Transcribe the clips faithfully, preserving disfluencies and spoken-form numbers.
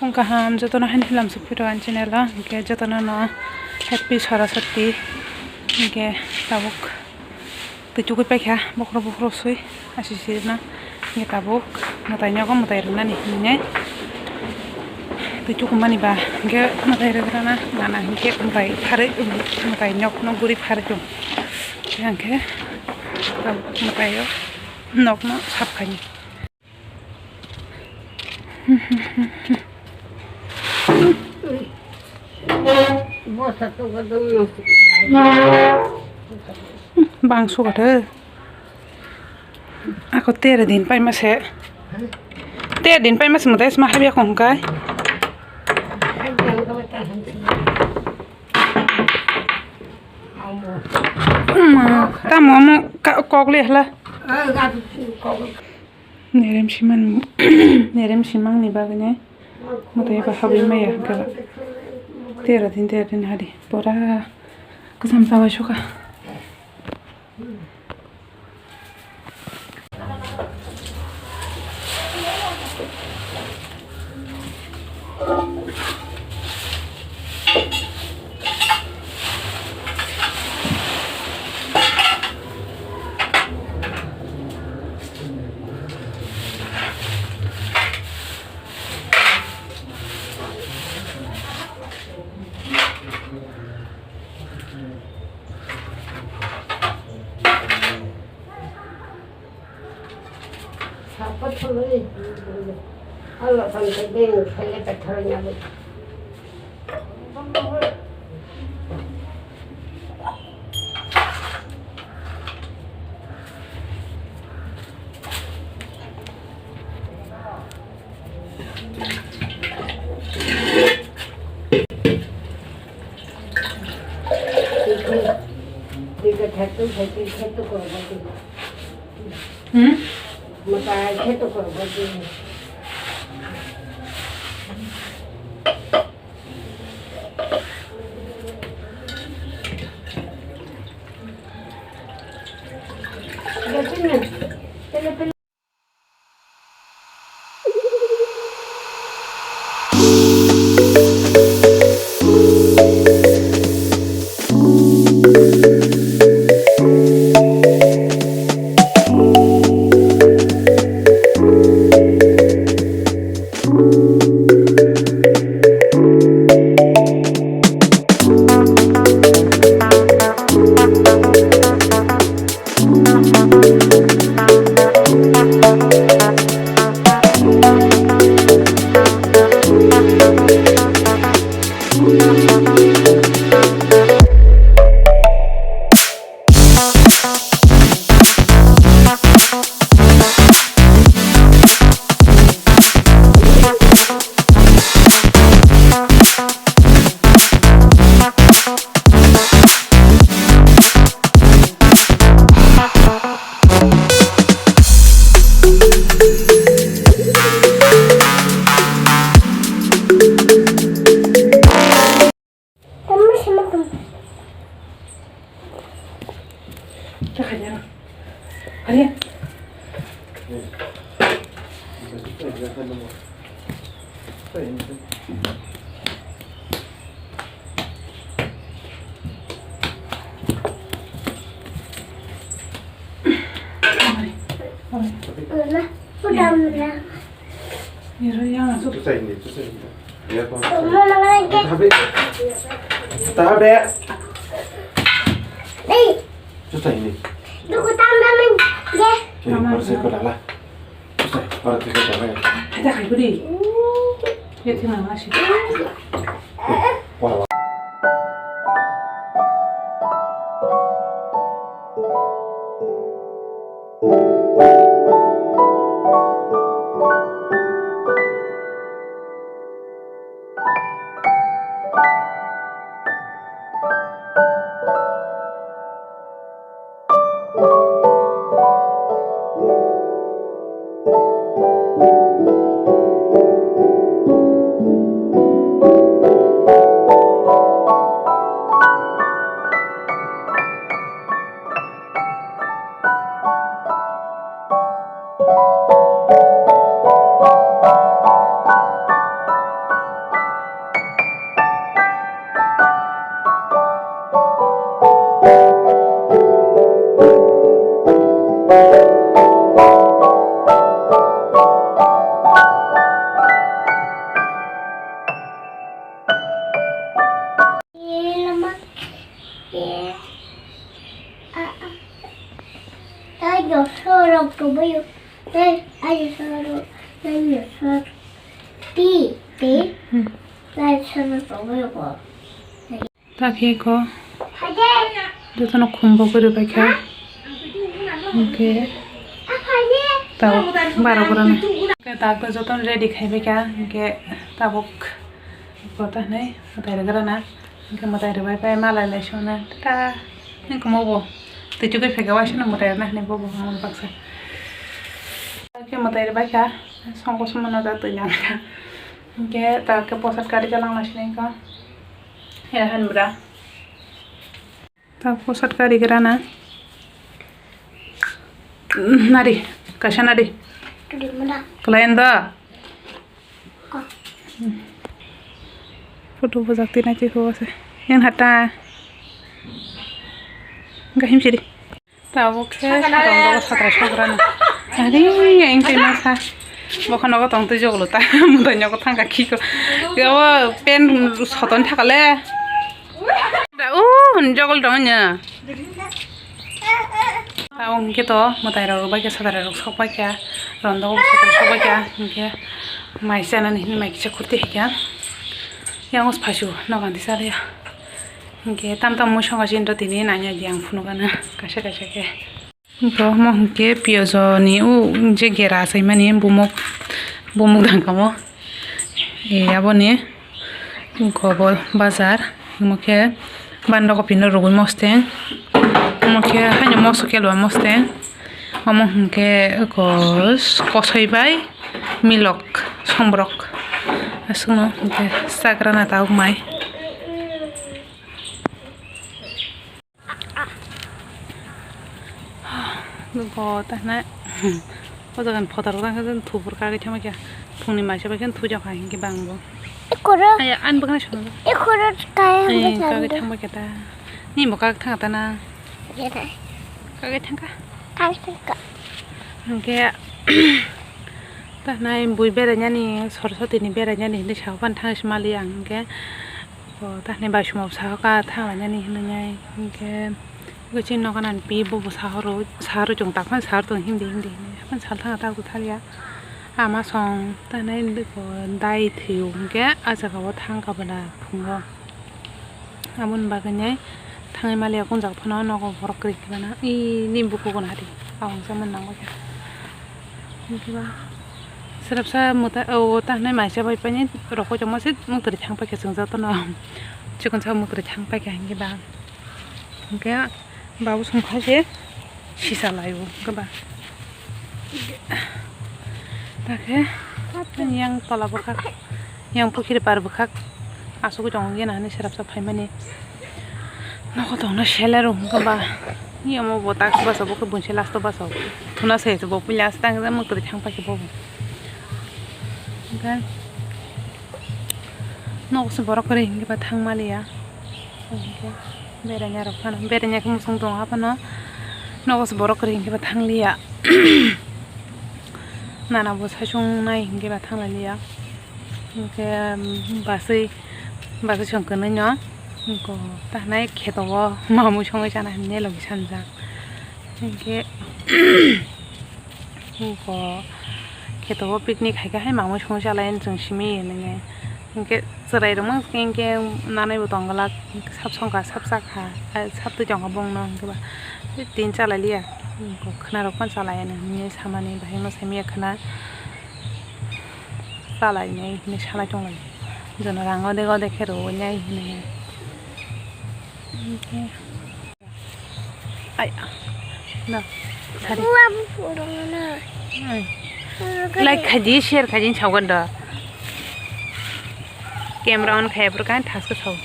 Phung kaham jotono haini philam suk phiro ani channel o, hwnkhe jotono no happy Saraswati, hwnkhe tabuk twi chukui paikha bokhorok bokhorok swi asi sirina, hwnkhe tabuk mwtai nogo mwtai rwnani hinwi twi chukumani ba, hwnkhe mwtai rwgrana nana hwnkhe mwtai pharwi, mwtai nok no guri pharwi tong, hwnkhe tabuk mwtai o nokno sap khaini. Bangso kotho. Ako tera din pai mase. Tera din pai mase, mata isma habya kong kai. Tamo mo kok le hla. Nerem simang, nerem simang ni bagwi nai mwtai ba habwi maya hwnkhe ba. Tera din, tera din hadi pora kwcham chawi sukha. Hmm? Mama, put down the lamp. Yero yang asuk. Susah ini, susah ini. Ya, Pak. Mama, lagi. Tabe. Tabe. Hey. Susah ini. Duku tambah men. Ya. Oke, harus ikut lah. Susah, harus ikut lah. Ada kayak gini. Ya, terima kasih. Kubuyu, tai, ayo soro, tai, soro, ti, ti, tai, soro, kubuyu ko. Ta khe ko. Jotono khumbo kwrwi bai kha. Hwnkhe ta baro bwrano. Hwnkhe ta khe jotono ready khai bai kha. Hwnkhe tabuk kota hinwi mwtai rwgrana. Hwnkhe mwtai rwbai pai malai lai sona. Ta hwnkhe mo bo twi chukui phaikha waisano mwtai rwna hinwi bobo hwnwi baksa. Ta khe mwtai rwbai kha. Songko sumano da twi nang kha. Hwnkhe ta khe posat kari jalang lai sinai kha. He han bra. Ta posat kari grana. Nari, kaisa nari. Kalayan da. Photo bujak tina chi ho ase. Yang hata. Gahim siri. Tabuk khe rong rogo satrai sokrana. Ari yang twi masa. Bokha nogo tong twi jogolo ta. Mudai nogo thangka khiko. Yo pen soton thakale. Da u hun jogol dong nya. Tabuk hwnkhe to mwtai rok bai khe satrai rok sok bai kha. Rondogo satrai sok bai kha. Hwnkhe mai chanani hwnwi mai kisa khurti hai kha. Yang os phaisu nogo anti sariya. Hwnkhe tam tam mui songa sini tini nanya di ang phunukana kaisa kaisa khe. Bo omo hwnkhe piyajoni o je gera achaimani bumuk bumuk dangkamo. E aboni gobol bazar omo khe bandokopino rwgwi mosteng omo khe haino moso kelwa mosteng omo hwnkhe kos kosoi bai milok sombrok aswkno hwnkhe chakrana tabuk mai. Bo ta hinai o jaga ni photo rok tang khe thubur kagwi thangma khe phungni maisa bai khe thujak hai hwnkhe bang bo. Ikoro. Aya ani bwkhani swnam. Ikoro kaya Ai, hwnkhe kagwi thangma khe ta. Ni bo kagwi thang ta na. Kagwi thangka. Kagwi thangka. Hwnkhe ta hinai bui berainani Soroswati ni berainani hinwi sawi phano thangwi se mali ang hwnkhe. O ta hinai bai sumao sahoka thanglainani hinwi nai hwnkhe. Gachini nogo nang pi bobo sahoro sahoro chwng tak phano sahor tong himdi himdi hinwi haphano sal thangkha ta kwtharya. Ama song ta hinai dai thwio hwnkhe ah jagao thangkha bwla phungo. Aboni bagwi nai thangwi maliya kunjak phano nogo borok kwrwi khe bana ini bukugo nari awang chamani nangbaikha. Hwnkhe ba swrapsa mwtai o ta hinai maisa bai painai rokoi tongma se mwtwrwi thang paikha chwng jotono chikon sa mwtwrwi thang paikha hwnkhe ba hwnkhe. Babu songkha se sisa laio hwnkhe ba. Takhe yang tola bwkhak, yang pukhiri par bwkhak asugwi tongo gena hinwi srapsa phaimani. Nokho tongna selero hwnkhe ba. Yamo bo tak basa bo khe bunse last o basa. Thuna se bo puila last tang mukri thang paikhe bo. Hwnkhe. Nogo se borok kwrwi hinkhe ba thang maliya. Hinkhe beraina rok phano, beraina khe muchung tongo haphano. Nogo se borok kwrwi hinkhe ba thang liya. Nana bo saichung nai hinkhe ba thang lai liya. Hinkhe, um, basui, basui song kwnwi no. Hinkhe ta hinai kheto o mamui songwi chana hinwi logi sanjak. Hinkhe. Bo kheto o picnic hai khe hai mamui songwi chalai chwng simi hinwi. Hinkhe chwrai rok no hinkhe nanai bo tong glak sap songkha sap chakha sap twi tongkha bongno hinkhe ba tin chalai liya khwna rok phano chalai hinwi samani bahai ma simi ya khwna chalai hinwi salai tonglai jono rang ode ode khe rw nai hinwi hinkhe. Ai, no. Sari. Uwa, bu purung na. Ai. Purung ka. Like khaji, share khaji, sawan da. Camera on khaya pura kan thaska sao.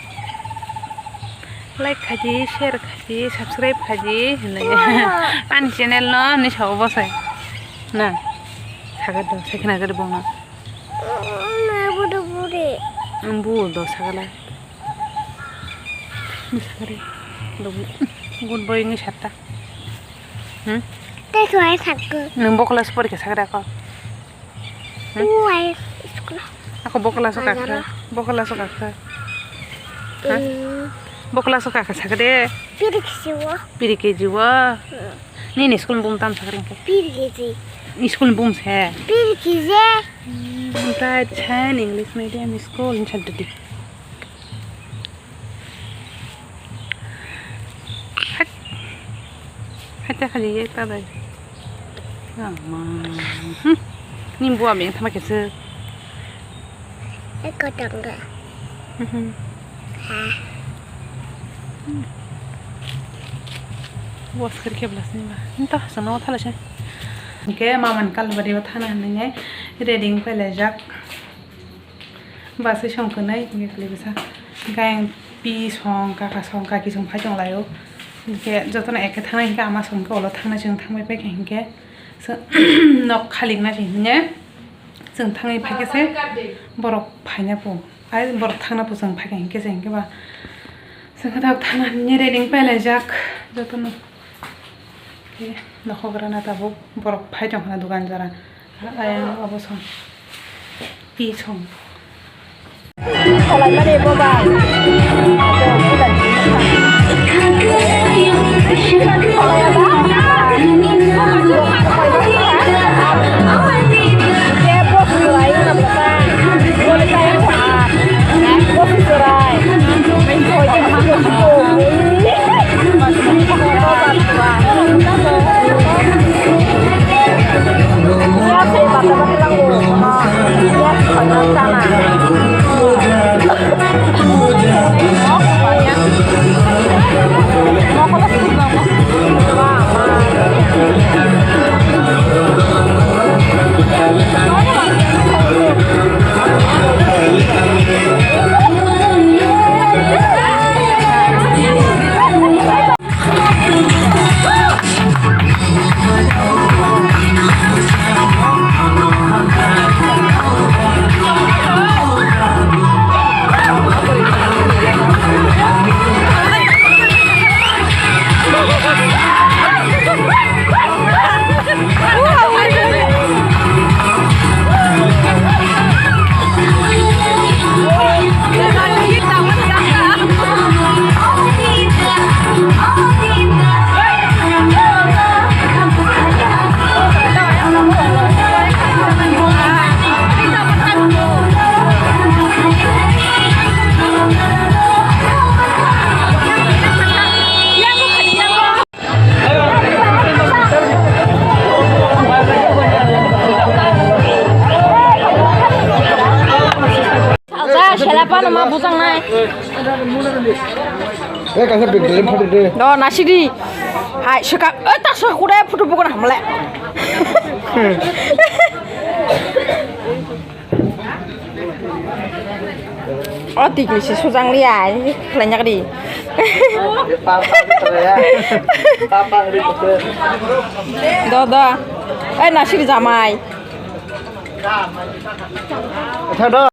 Like khaji, share khaji, subscribe khaji, hinlai. Uwa. Ani channel no ni sao bosai. Na. Saga do, sakna gari bongna. Na, bu do, bu de. Bu do, sagala. Sakari. Good boy ni satta. Hmm? Tei suai sakku. Nung bo class porikha sakra ko. Hmm? Uai school. Ako bo class o kakha. Bo class o kakha. Ha? Hmm. Bo class o kakha sakde. Pirik siwo. Pirik jiwo. Hmm. Nini school ni bum tam sakring khe? Pir kg. School ni bum se? Pir kg. Bright Shine English Medium School ni saddi. Hai. Hai ta khali ye ta dai. Ama. Hmm. Ni bua beng thama khe se. Eko tangga. Mhm. Ha. Bua skir khe blas ni ba. Nta sano thala se. Ke maman kalbari ba thana ngai ready pailaijak. Bwsai song kwnwi hwnkhe kwlwi bwsa. Hwnkhe ang pi song, kaka song, kaki song phai tong laio. Hwnkhe jotono eke thangnai hwnkhe ama song khe ulo thangnai, chwng thangbai paikha hwnkhe. Chwng nok khali wngna se hwnkhe chwng thangwi phaikhe se borok phaina po. Ai borok thangna po chwng phaikha hwnkhe se hwnkhe ba. Chwng khe tabuk thangna hwnkhe ready pailaijak jotono. Nokhograna tabuk borok phai tongkhna dugan jora. Ayang obo song. Pi song. Salsa, sela pano ma bujang nai. Eh, kaisa big dream photo de. Do, nasidi. Hai, seka, eh, ta seka kuda photo bukan hamle. O tikli se sujang liya, khlainya kadi. Papa, papa, papa. Do, do. Eh, nasidi jamai. Tha do.